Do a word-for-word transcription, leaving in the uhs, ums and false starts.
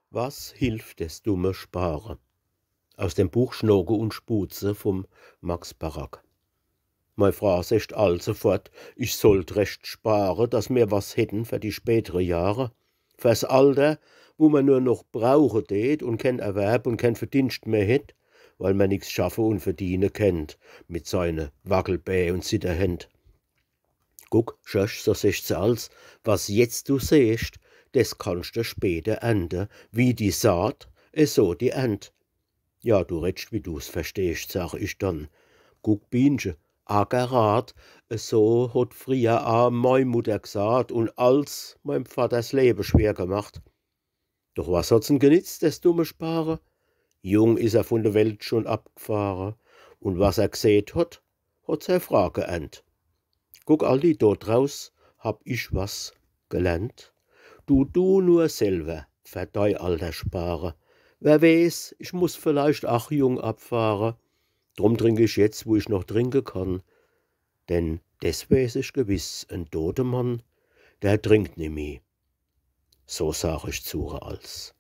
Was hilft des dumme Spare? Aus dem Buch Schnoke und Schbuhze vum Max Barack. Mei Fraa secht alsofort, ich sollt recht spare, dass mer was hätten fer die spätere Jahre, fers Alter, wo mer nur noch brauche tät und keen Erwerb und keen Verdienst mehr hätt, weil mer nix schaffe und verdiene kennt mit seine Wackelbää und Zitterhänd. Guck, Schorsch, so secht se als, was jetzt du seescht, des kannst de später ernte, wie die Saat, eso die Ernt. Ja, du redscht, wie du's verstehscht, sag ich dann. Guck, Bienche, akkerat, eso hot frieher a mei Mutter gsaat und als meim Vatter 's Lewe schwer gemacht. Doch was hot's en genitzt, des dumme Spare? Jung is er vun de Welt schun abgfahre, und was er gseet hot, hot sei Fraa geernt. Guck, Aldi, do draus hab ich was gelernt. Du, du nur selwer fer dei Alter spare. Wer weeß, ich muss vielleicht ach jung abfahre. Drum trink ich jetzt, wo ich noch trinke kann. Denn des weeß ich gewiss, en dote Mann, der trinkt nimmi. So sag ich zu als.